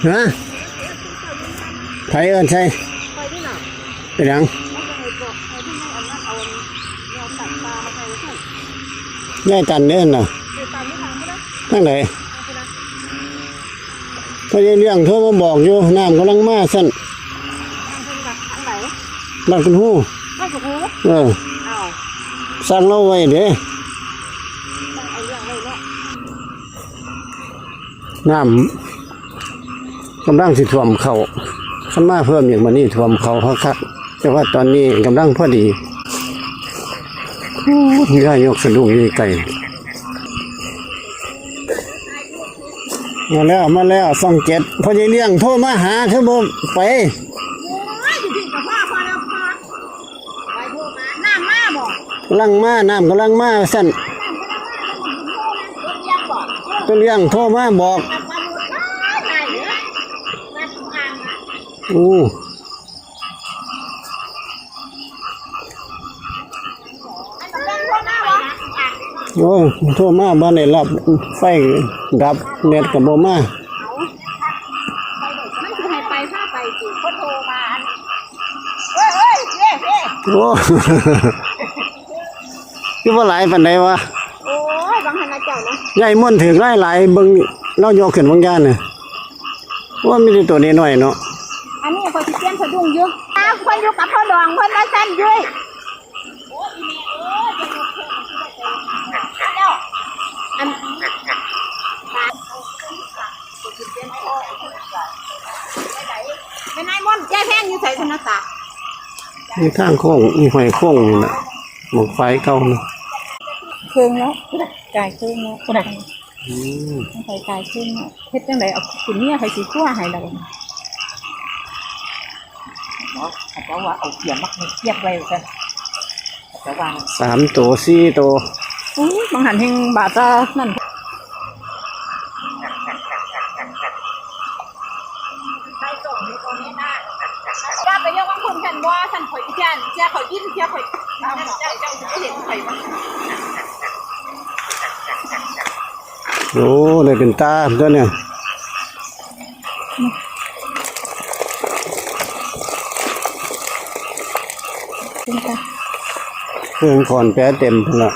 ຮະ? ໃຜເອີ້ນໃສ່? ເປັນຫຍັງ? ຍາຍຕັນເດ້ຫັ້ນນະ. ທາງໃດ? ພໍ່ໃຫຍ່ລ້ຽງໂທມາບອກຢູ່ ນ້ຳກຳລັງມາຊັ້ນ. ບ້ານຄຸນຮູ້. ບ້ານຄຸນຮູ້? ເອີ. ອ້າວ. ສັ່ງລາວໄວ້ເດ້. ສັ່ງໄອ້ລ້ຽງໄວ້ເນາະ. ນ້ຳກຳລັງຊິຖ້ວມເຂົ້າ ຄັນມາເພີ່ມອີກ ບາດນີ້ຖ້ວມເຂົ້າຄັກໆ ແຕ່ວ່າຕອນນີ້ກຳລັງພໍດີ. ໂອ້ ຍາຍົກສະດຸ້ງຢູ່ໄກ. ມາແລ້ວ ມາແລ້ວ ຊ່ອງເຈັດ ພໍ່ໃຫຍ່ລ້ຽງໂທມາຫາ ຄືບໍ່ໄປ? ໂອ້ຍ ຢູ່ພີ້ກໍພໍ ພໍແລ້ວ ພໍ. ນ້ຳມາບໍ່? ກຳລັງມາ ນ້ຳກຳລັງມາວ່າຊັ້ນ. ຕົວລ້ຽງໂທມາບອກ. ໂອ້ ໂອ້ຍ ໂທມາບໍ່ໄດ້ຮັບ ໄຟດັບ ເນັດກໍບໍ່ມາ. ມັນຊິໃຫ້ໄປ ພາໄປຕິ ເພິ່ນໂທມາ. ເອີຍ ເອີຍ ເອີຍ ເອີຍ ໂອ້ ຄືບໍ່ຫຼາຍປານໃດວະ? ໂອ້ຍ ບັງຫັ້ນນະເຈົ້ານະ ຍາຍມ່ວນຖືກຫຼາຍໆ ເບິ່ງລາວຍົກຂຶ້ນບາງຢ່າງນະ. ໂອ້ຍ ມີແຕ່ໂຕນ້ອຍໆເນາະ. ອັນນີ້ຂ້ອຍຊິປ່ຽນສະດຸ້ງຢູ່. ອ້າວ ເພິ່ນຢູ່ກັບພໍ່ດອງເພິ່ນວ່າຊັ້ນ ເຮີ້ຍ. ອັນ ແມ່ນາຍມົນ ຍາຍແພງຢູ່ໃສຊັ້ນນະຕາ? ມີທາງໂຄ້ງ ມີຫ້ອຍໂຄ້ງນີ້ນະ ໝາກຝາຍເກົ່ານະ. ເຄິ່ງແລ້ວ ກາຍເຄິ່ງແລ້ວ ອືມ ໄປກາຍເຄິ່ງແລ້ວ. ເຮັດຈັ່ງໃດ ເອົາຂີ້ເມຍໃຜຊິຄົວໃຫ້ລະບັດນີ້? ເນາະ ເຂົາເຈົ້າວ່າເອົາກຽມມາໃຫ້ກຽມໄວ້ວ່າຊັ້ນ ເຂົາເຈົ້າວ່າ. ສາມໂຕ ສີ່ໂຕ. ໂອ້ຍ ບາງຫັ້ນແຮ່ງບາດຕານັ້ນ. ຢ່າໄປເລື່ອງຂອງເພິ່ນ ຄັນບໍ່ຊັ້ນຂ້ອຍຊິເອົາເຈົ້າ ເຈົ້າ ເຈົ້າຊິບໍ່ເຫັນຂ້ອຍບໍ່? ໂອ້ ໄດ້ເປັນຕາຕົວນີ້. ເຄື່ອງຂອນແປເຕັມພຸ້ນລະ.